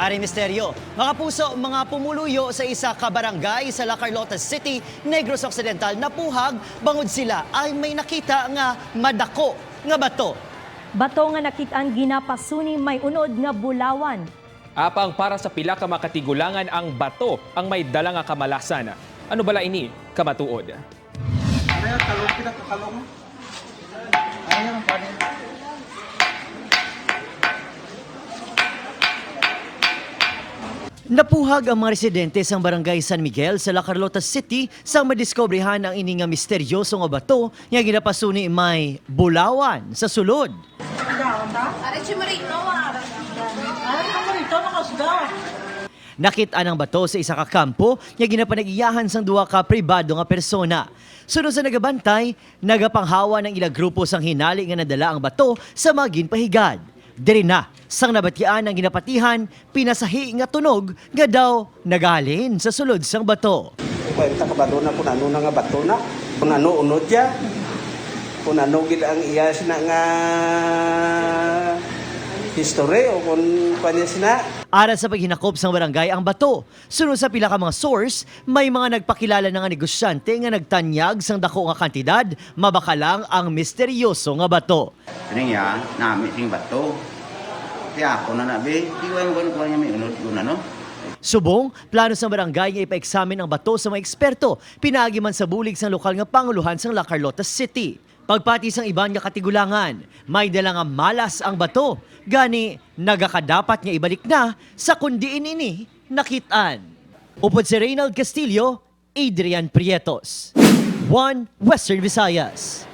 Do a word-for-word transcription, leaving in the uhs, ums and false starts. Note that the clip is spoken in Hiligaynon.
Ari misteryo, mga kapuso, mga pumuluyo sa isa ka barangay sa La Carlota City, Negros Occidental, napuhag bangod sila ay may nakita nga madako nga bato. Bato nga nakit-an ginapasuni may unod nga bulawan. Apang para sa pila ka mga katigulangan, ang bato ang may dala nga kamalasan. Ano bala ini kamatuod? Ano yan? Talong, pinagkakalong. Ano yan ang panin? Napuhag ang mga residente sang Barangay San Miguel sa La Carlota City sang madiskobrehan ang ini nga misteryoso nga bato nga ginapasuni may bulawan sa sulod. Arechi Marito, ah. Nakit-an ang bato sa isa ka kampo nga ginapanag-iyahan sang duha ka pribado nga persona. Suno sa nagabantay, nagapanghawa ang ila grupo sang hinali nga nadala ang bato sa mga ginpahigad. Diri na, sang nabatian ang ginapatihan, pinasahi nga tunog nga daw nagahalin sa sulod sang bato. Kwenta kabalo na kung ano na nga bato na, kung ano unod ya, kung ano gid ang iya sina nga history o kung kanya sina. Ara sa paghinakop sang barangay ang bato, suno sa pila ka mga source, may mga nagpakilala na nga negosyante nga nagtanyag sang dako nga kantidad, mabaka lang ang misteryoso nga bato. Kani niya, nami sing bato. Kaya ako na nabi, di ba yung kuha niya may unod yun ano? Subong, plano sang barangay nga ipa-examine ang bato sa mga eksperto, pinaagi man sa bulig sang lokal nga panguluhan sang La Carlota City. Pagpati sang iban nga katigulangan, may dala nga malas ang bato, gani nagakadapat nga ibalik na sa kun diin ini nakit-an. Upod si Reynald Castillo, Adrian Prietos, One Western Visayas.